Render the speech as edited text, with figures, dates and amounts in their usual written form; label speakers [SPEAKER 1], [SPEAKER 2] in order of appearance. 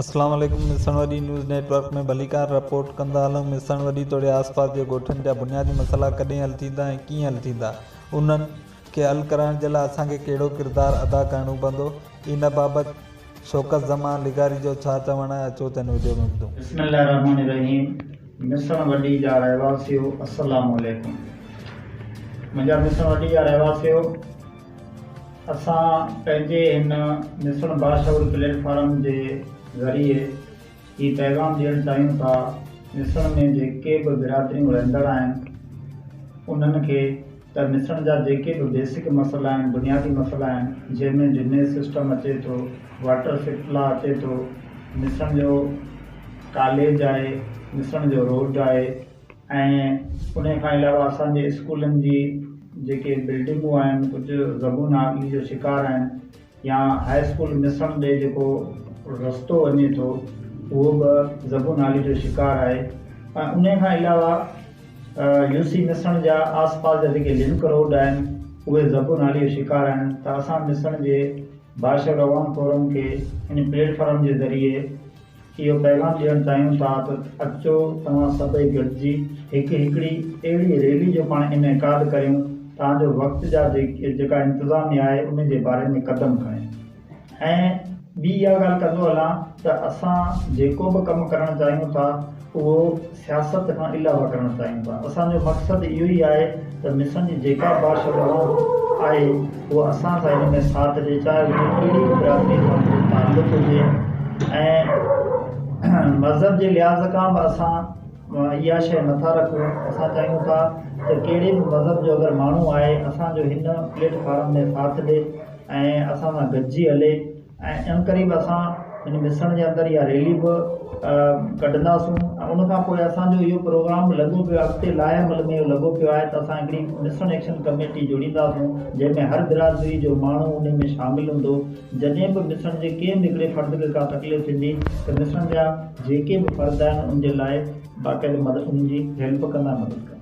[SPEAKER 1] اسلام عليڪم مسڻ وڏي نيوز نيٽ ورڪ ۾ ڀليڪار رپورٽ ڪندا هلون مسڻ وڏي توڙي آس پاس جي ڳوٺن جا بنيادي مسئلا ڪڏهن حل ٿيندا ۽ ڪيئن حل ٿيندا انهن کي حل ڪرائڻ جي لاء اسان کي ڪهڙو ڪردار ادا ڪرڻو پوندو ان بابت شوڪت زمان لغاري جو ڇا چوڻ آهي اچو ته هن وڊيو ۾ ٻڌون.
[SPEAKER 2] بسم الله الرحمن الرحيم مسڻ وڏي جا رهواسيو السلام عليڪم منهنجا مسڻ وڏي جا رهواسيو اسان پنهنجي هن مسڻ باشعور پليٽ فارم جي ذريعي هي پيغام ڏيڻ چاهيون ٿا مسڻ ۾ جيڪي به برادريون رهندڙ آهن انهن کي ته مسڻ جا جيڪي به بيسڪ مسئلا آهن بنيادي مسئلا آهن جنهن ۾ ڊرينيج سسٽم اچي ٿو واٽر سپلاء اچي ٿو مسڻ جو ڪاليج آهي مسڻ جو روڊ آهي ۽ انهي کان علاوه اسان جي اسڪولن جي جيڪي بلڊنگون آهن ڪجهه زبون حالي جو شڪار آهن يا هاء اسڪول مسڻ ڏي جيڪو رستو وڃي ٿو اهو به زبون حالي جو شڪار آهي ۽ انهي کان علاوه يو سي مسڻ جا آس پاس جا جيڪي لنڪ روڊ آهن اهي زبون حالي جو شڪار آهن ته اسان مسڻ جي باشعور عوام فورم کي ان پليٽ فارم جي ذريعي اهو پيغام ڏيڻ چاهيون ٿا ته اچو توهان سڀئي گڏجي هڪ هڪڙي اهڙي ريلي جو پاڻ انعقاد ڪريون تان جو وقت جا جيڪا انتظاميا آهي ان جي باري ۾ قدم کڻي ۽ ٻي اها ڳالهه ڪندو هلان ته اسان جيڪو به ڪم ڪرڻ چاهيون ٿا اهو سياست کان علاوه ڪرڻ چاهيون ٿا. اسان جو مقصد اهو ئي آهي ته مسن جي جيڪا باشعور عوام آهي اها اسان سان ان ۾ ساٿ ڏئي چاهي اهو ڪهڙي به برادري سان ان جو تعلق هجي ۽ مذهب جي لحاظ کان به اسان اها شيء نٿا رکون اسان چاهيون ٿا ته ڪهڙي به مذهب جو اگر ماڻهو آهي اسان جو هن پليٽ فارم ۾ ساٿ ڏئي ۽ اسان سان گڏجي هلي ۽ ان ڪري به اسان هن مسڻ جي اندر اها ريلي به ڪڍنداسون ۽ ان کان پوء اسان جو اهو پروگرام به لڳو پيو آهي اڳتي لاء عمل ۾ اهو لڳو پيو آهي ته اسان هڪڙي مسڻ ايڪشن ڪميٽي جوڙينداسون جنهن ۾ هر برادري جو ماڻهو ان ۾ شامل هوندو جڏهن به مسڻ جي ڪنهن به هڪڙي فرد کي ڪا تڪليف ٿيندي ته مسڻ جا جيڪي به فرد آهن ان جي لاء باقاعده مدد ان جي هيلپ ڪندا مدد ڪندا.